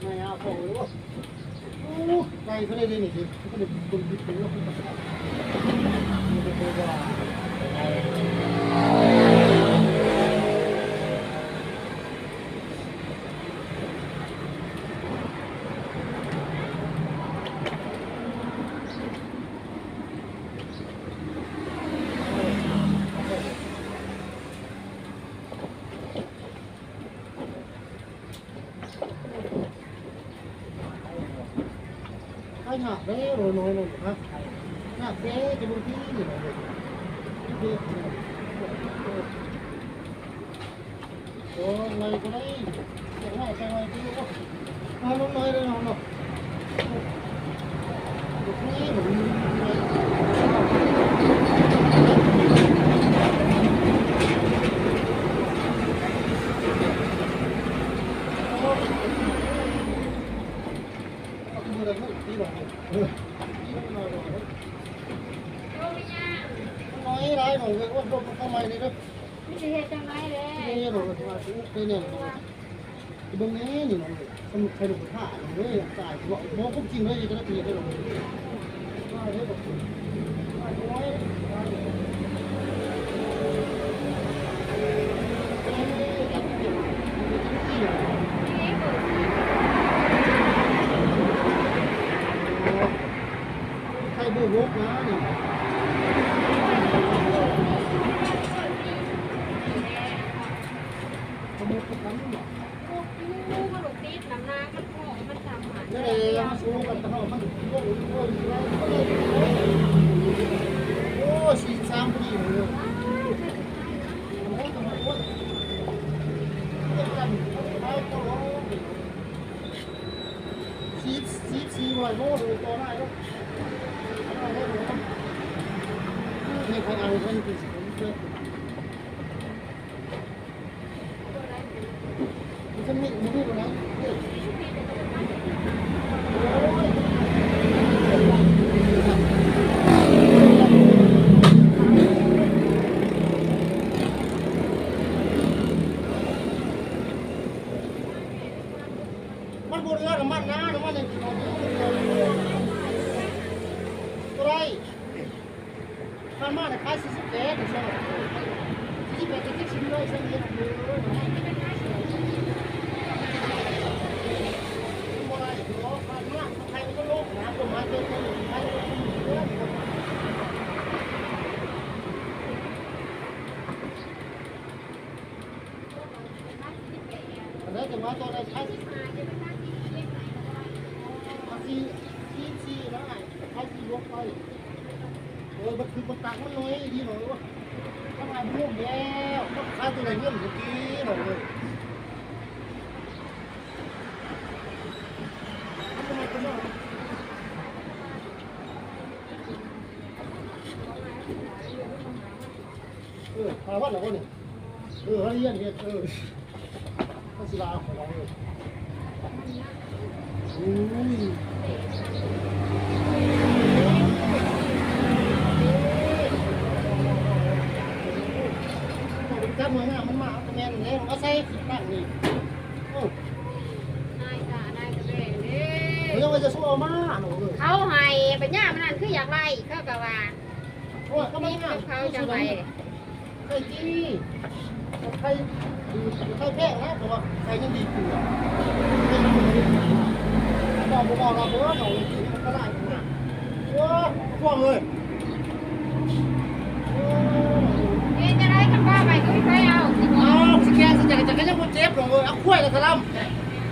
ໄກ່ເຂົາໄດ້ເດ້ນີ້ ເຂົາໄດ້ຄົນຜິດເປັນໂລກ. ຫາຍາກເດ້ ໂດຍນ້ອຍນັ້ນນະ ຫາຍາກເດ້ ຈະເບິ່ງທີ່ນີ້ນະ. ໂອ້ຍ ໄວກໍໄດ້ ເກັບໄວ້ ເກັບໄວ້ທີ່ນີ້. ເອົາລົງໜ້ອຍເດີເນາະ. ນ້ອຍຫຼາຍ ນ້ອຍເອີຍ. ໂອ້ ລົມເຂົ້າໃໝ່ນີ້ເດີ. ມັນຊິເຮັດຈັ່ງໃດແຫຼະ? ເບິ່ງແນ່ນີ້ນ້ອງເອີຍ ມັນໃສ່ລູກກະທາເລີຍ ຕາຍ. ບໍ່ ບໍ່ ຄວາມຈິງເລີຍ ຈະໄດ້ເຮັດໄດ້ດອກ. ໃສ່ເບີຫົກນະນີ້. ສະມຸດຄືກັນເນາະ. ໂອ້ຍ ມັນບໍ່ໄດ້ຕິດນ້ຳໜັກ ມັນພໍ ມັນສາມາດ ແນວໃດເຮົາສູ້ກັນເຮົາ ມັນ ໂອ້ຍ ສີ່ສິບສາມພໍດີເລີຍ. ສີ່ສິບສີ່ ສີ່ຮ້ອຍໂລເລີຍ ຕໍ່ໄດ້ເນາະ. ໃຫ້ຂ້ອຍເອົາເງິນ ມັນບໍ່ເຫຼືອນ້ຳມັນນະ ນ້ຳມັນຍັງເຫຼືອຢູ່ ເທົ່າໃດ? ຜ່ານມານະຂາຍສີ່ສິບແປດ ສີ່ສິບແປດ ຈັກສິບຮ້ອຍຊາວເອັດ ບໍ່ໄດ້ດອກ ຜ່ານມາຂາຍມັນກໍລົງນະ ກົດໝາຍເກີນໄປ ຂາຍມັນກໍລົງເຫຼືອ. ອັນໃດກໍວ່າຕົວໃດຂາຍ ສີ່ສິບສີ່ນະ ຂາຍສີ່ສິບຫົກໄປ. ໂອ້ຍ ບັກຄືບັກຕັກມັນໜ້ອຍດີເນາະ. ເອີ ມັນຫາຍບໍ່ລົງແລ້ວ ມັນຂາຍຕົວໃດເງິນຊິກີເນາະ. ເອີ ເອີ ຫ້າພັນແລ້ວບໍ່ນີ້? ເອີ ເຮົາຮຽນເຮັດ ເອີ ມັນຊິລາອອກໄປເນາະ. ເອີ ໂອ້ຍ ຈັບໜ່ວຍງາມມັນມາ ເອົາຕະແມນນີ້ ເອົາໃສ່ຕັ້ງນີ້. ເອີ ນາຍຕາ ນາຍຕະແບງເດ້ ເຂົາຍັງວ່າຈະສູ້ເອົາມາເນາະ. ເອີ ເຂົາໃຫ້ ບັດຍາມນັ້ນຄືຢາກໄລ່ ເຂົາກໍວ່າ ໂອ້ຍ ກໍມັນງາມ ເຂົາຈະໄວ້ ໄຂ່ຈີ່ ໄຂ່ ໄຂ່ແພງນະ ເພາະວ່າໄຂ່ຍັງດີກວ່າ ເວົ້າບໍ່ເວົ້າລາວເດີ ເວົ້າໄຂ່ຈີ່ມັນກໍຫຼາຍກວ່າ. ໂອ້ຍ ພວກເອີຍ ເຮັດຈັ່ງໃດຄັນວ່າໄປຄືໄປເອົາ ອ້າວ ຊິແກ່ຊິຈັກ ຈັກກໍຍັງບໍ່ເຈັບດອກເອີຍ. ເອົາຄວາຍລະສະລຳ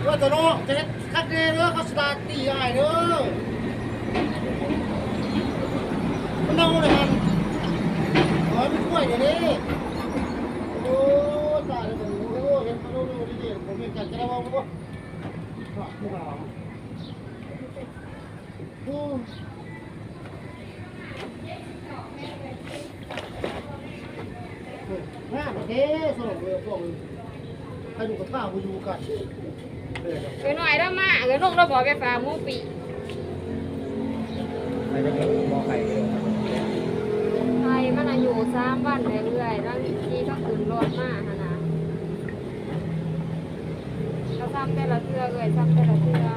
ເອີ ຕະໂລ ຈະເຮັດ ຄັກແນ່ເດີ ເຂົາຊິວ່າຕີອ້າຍເດີ ມັນເນົ່າແລ້ວຫັ້ນ. ເອີ ມັນປ່ວຍແລ້ວເດ້. ໂອ້ ຕາຍແລ້ວ ໂອ້ ເຫັນເຂົາໂດດໆ ດີໆ ບໍ່ແມ່ນກັນ ຈະໄດ້ເວົ້າບໍ່? ໂອ້ ງາມແທ້ສອງເອີຍ ສອງເອີຍ ໃຫ້ລູກກັບປ້າບໍ່ຢູ່ກັນ. ເອື້ອຍນ້ອຍລາວມາ ເອື້ອຍນົກລາວບອກໄປຝາກໝູປີ້ງ. ໄປໄດ້ບໍ່? ບໍ່ໄປເດີ. ໄປມັນອາຍຸສາມວັນແລ້ວເອື້ອຍ ລາວຂີ່ເຂົາຂຶ້ນລົດມາຫັ້ນນະ ເຂົາ ຊ້ຳແຕ່ລະເທື່ອເອື້ອຍ ຊ້ຳແຕ່ລະເທື່ອ.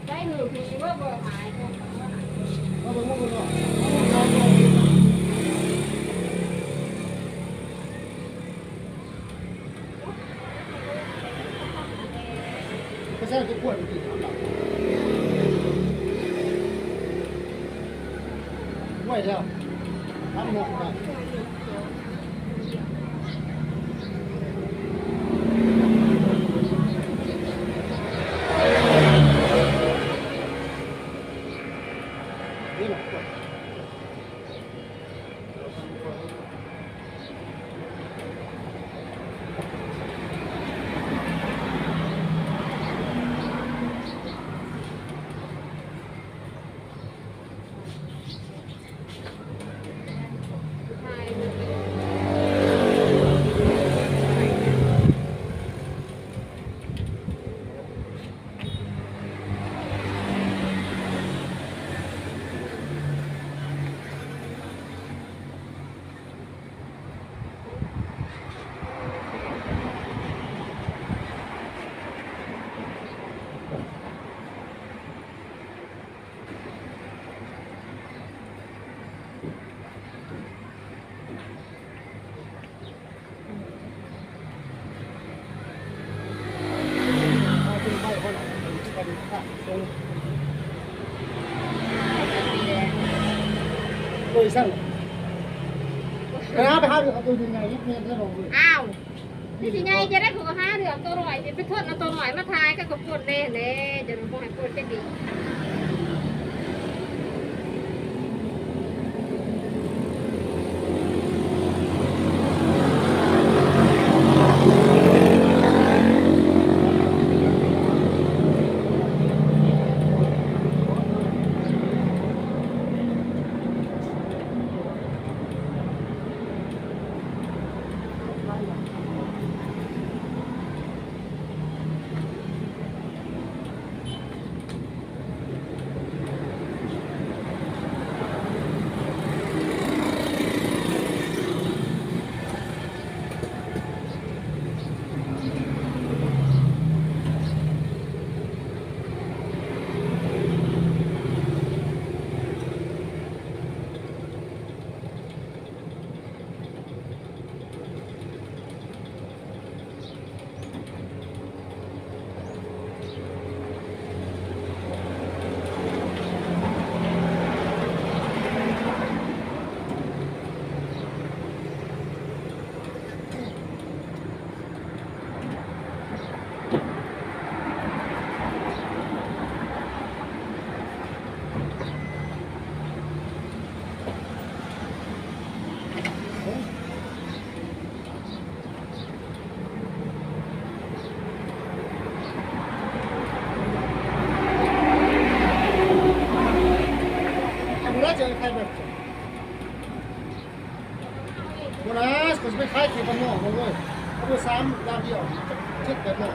ໄດ້ຫືອຜີບໍ່ ບໍ່ຫາຍ. ໄວ້ແລ້ວ ທຳນອກໄດ້. ໂດຍຊັ້ນ ໄປຫາ ໄປຫາເອົາໂຕໃຫຍ່ໆ ເຮັດແມ່ນແທ້ບໍ່ເວີຍ. ອ້າວ ນີ້ຊິໃຫຍ່ຈະໄດ້ ຂ້ອຍກໍຫາເລື່ອງໂຕນ້ອຍ ຊິໄປທົນເອົາໂຕນ້ອຍມາຖ່າຍ ກໍກໍປົນແດ່ແຫຼະ ຈະບໍ່ໃຫ້ປົນຈັກດີ. ບໍ່ນະ ຂ້ອຍຊິໄປຂາຍເຂດບ້ານນອກເບິ່ງເວີຍ ເອົາເບີສາມຢ່າງດຽວ ເຈັດແປດຮ້ອຍ.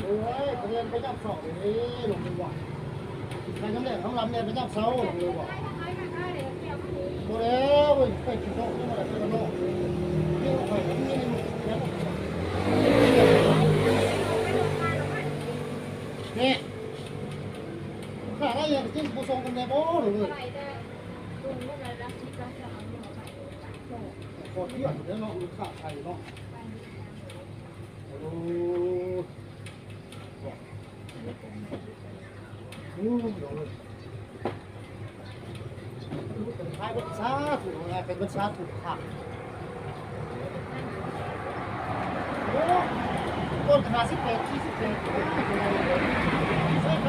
ໂອ້ຍ ໄປແລ່ນໄປຍາມເຊົ້າເດ້ ນ້ອງເອີຍວ່າ ໄປຍາມແລງ ເຮົາລຳແລ່ນໄປຍາມເຊົ້າ ນ້ອງເອີຍວ່າ. ບໍ່ແລ້ວເວີຍ ໄປກິນເຂົ້າ ຍັງບໍ່ໄດ້ໄປບ້ານນອກ ເມຍຂ້ອຍກໍມີໃນມື້ແລ້ວ ແນ່ ຂ້າໄດ້ຫຍັງກິນ ບໍ່ສົ່ງກັນແດ່ບໍ່ ນ້ອງເອີຍ. ຂໍທຽບເດີເນາະ ລູກຄ້າໄທເນາະ. ໂອ້ ໂອ້ຍ ເປັນຊາທຸກ ເປັນຊາທຸກຄັກ. ໂອ້ ຕົ້ນຫ້າສິບແປດ ສີ່ສິບແປດ ໃສ່ໄປ.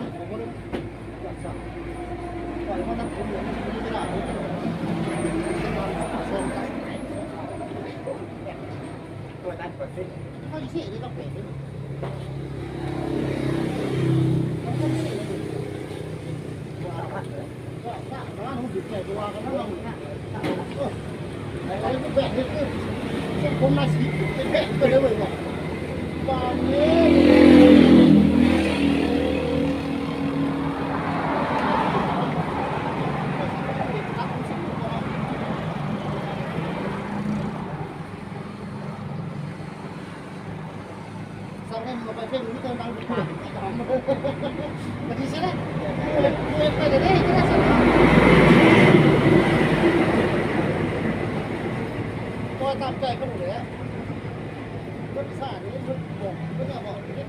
ກໍຕາມໃຈເພິ່ນແຫຼະ ລົດສານີ້ລົດບອກເພິ່ນເອົາອອກເດ້.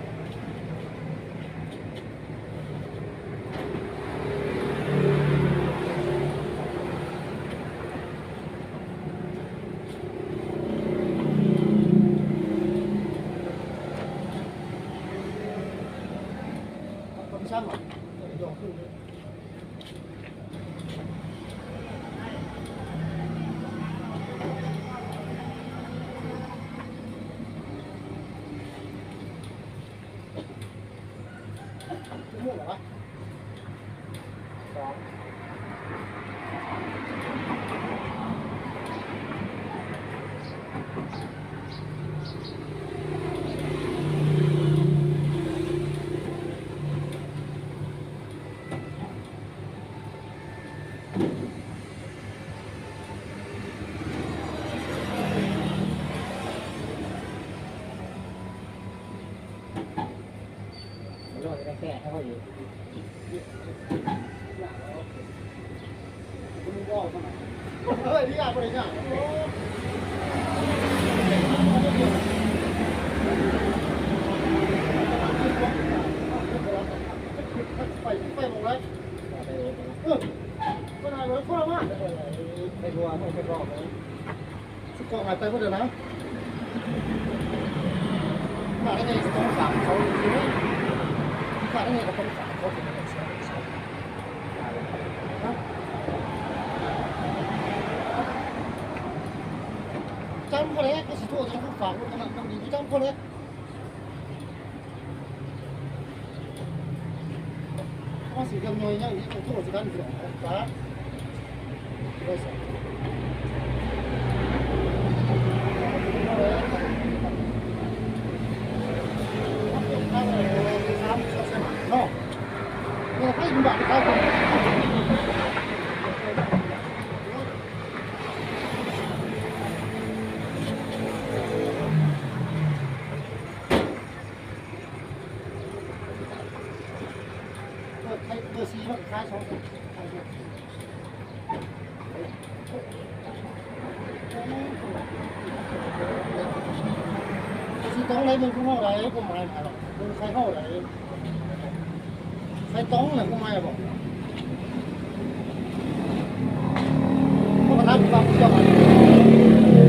ເ ชั่วโมงเหรอวะ สอง เอ้ย นี่อ่ะ บ่ได้ยาก ไป ไปหม่องใด เออ บ่ได้เลย คนละมา ไปทั่ว ไปทั่ว สุดกองหายไปหมดเลยนะ มาได้ไงก็ต้องสามเขาอยู่นี่ มาได้ไงก็ต้องสามเขาอยู่นี่ จำเขาแล้ว ก็สิโทษจะต้องฝากรถขนาดนั้นดี จำเขาแล้ว ว่าสิเรื่องน้อยใหญ่นี่ต้องโทษสิกันเสียงครับ เนาะ เออ ไปดูบัตรไปขายของ เปิดไข่เบอร์สี่มันขายสองคน สิต้องได้เบิ่งของเฮาได้ ความหมายหมายว่าเบิ่งไข่เฮาได้ ไข่ต้องน่ะความหมายบอก พวกนั้นมีความเชื่อมั่น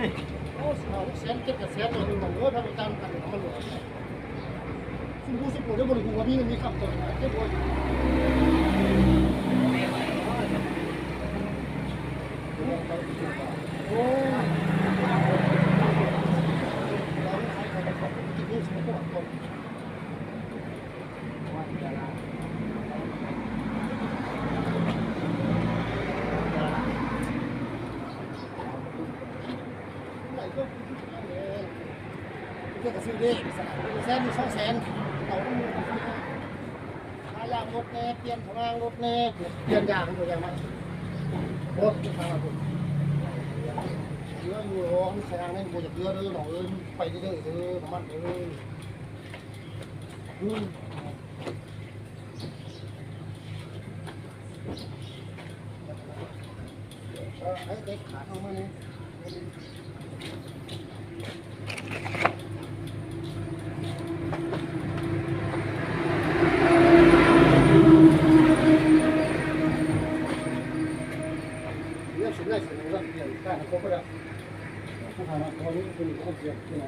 โอ้ ห้าหกแสน เจ็ดแปดแสน เนาะ เออ ถ้าไปตามกัน มันหลวง ซุมผู้ซุมผู้ได้บ่ได้ฮู้ว่ามีเงินมีคำ เจ็บปวด โอ้ เจ้าก็ซื้อเด้ แสนหนึ่ง สองแสน เอา ค่ายางรถแหน่ เปลี่ยนพะนางรถแหน่ เปลี่ยนยางตัวยางมา รถทางละพุ่น เหลืออยู่ โอ้ มันแสงนี่บ่อยากเหลือเด้อน้องเอ้ย ไปเด้อเด้อ น้ำมันเด้อ อืม เออ ให้เด็กขาดออกมานี่ เรียกสิได้สิได้เรียนการครบแล้ว สถานะตอนนี้เป็นคนเดียวที่เรา